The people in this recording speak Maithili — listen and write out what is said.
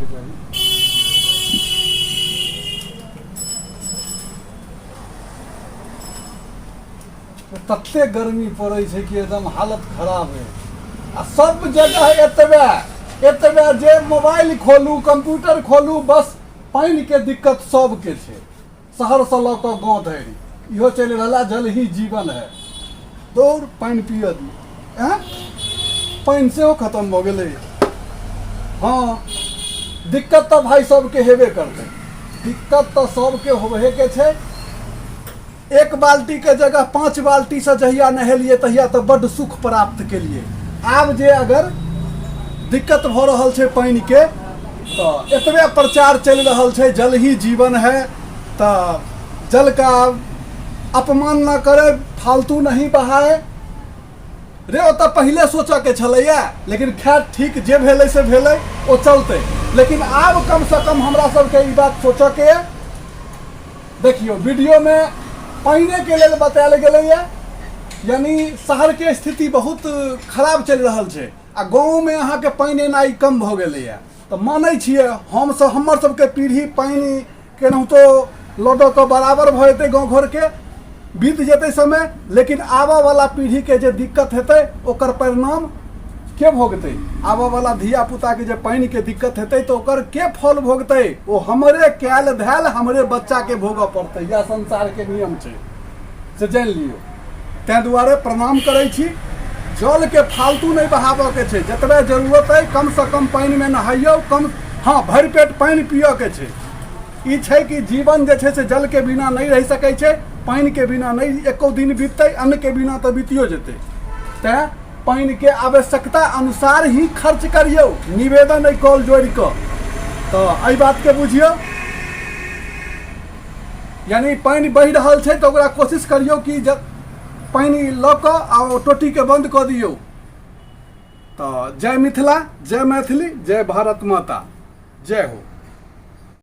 के चाही। तते गर्मी पड़ै छै कि एकदम हालत खराब है। आ सब जगह एतबे एतबे जे मोबाइल खोलू, कंप्यूटर खोलू, बस पानिके दिक्कत सबके छै, शहरसँ लऽ कऽ गाँव धरि इहो चलि रहल है, जल ही जीवन है। दौड़ पानि पियऽ दियौ। आँय, पानि सेहो खतम भऽ गेलै। हँ, दिक्कत तऽ भाय सबके हेबे करतै, दिक्कत तऽ सबके होबहेके छै। एक बाल्टीके जगह 5 बाल्टीसँ जहिया नहेलियै तहिया तऽ बड्ड सुख प्राप्त केलियै। आब जे अगर दिक्कत भऽ रहल छै पानिके, तऽ एतबे प्रचार चलि रहल छै, जल ही जीवन है, तऽ जल का अपमान न करे, फालतू नहीं बहाए। रे, ओ तऽ पहिले सोचऽके छलैया, लेकिन खैर ठीक जे भेलै से भेलै, ओ चलतै। लेकिन आब कमसँ कम हमरा सबके ई बात सोचऽके यऽ। देखियौ, वीडियोमे पानिएके लेल बतायल गेलैए, यानी शहरके स्थिति बहुत खराब चलि रहल छै आ गाँवमे अहाँके पानि एनाइ कम भऽ गेलैए। तऽ मानै छियै हमसभ, हमर सबके पीढ़ी पानि केनाहितो लऽ दऽ कऽ बराबर भऽ जेतै, गाँव घरके बीत जेतै समय, लेकिन आबऽवला पीढ़ीके जे दिक्कत हेतै ओकर परिणाम के भोगतै? आबऽवला धियापुताके जे पानिके दिक्कत हेतै तऽ ओकर के फल भोगतै? ओ हमरे कयल धयल हमरे बच्चाके भोगऽ पड़तै। इएह संसारके नियम छै, से जानि लियौ। ताहि दुआरे प्रणाम करै छी, जलके फालतू नहि बहाबऽके छै। जतबे जरूरत अइ कमसँ कम पानिमे नहैयौ, कम, हँ, भरि पेट पानि पियऽके छै। ई छै कि जीवन जे छै से जलके बिना नहि रहि सकै छै, पानिके बिना नहि एको दिन बीततै, अन्नके बिना तऽ बीतियो जेतै। तैँ पानिके आवश्यकता अनुसार ही खर्च करियौ, निवेदन अइ कॉल जोड़ि कऽ। तऽ एहि बातके बुझियौ, यानी पानि बहि रहल छै तऽ ओकरा कोशिश करियौ कि जब पानि लऽ कऽ आ ओ टोटीके बन्द कऽ दियौ। तऽ जय मिथिला, जय मैथिली, जय भारत माता, जय हो।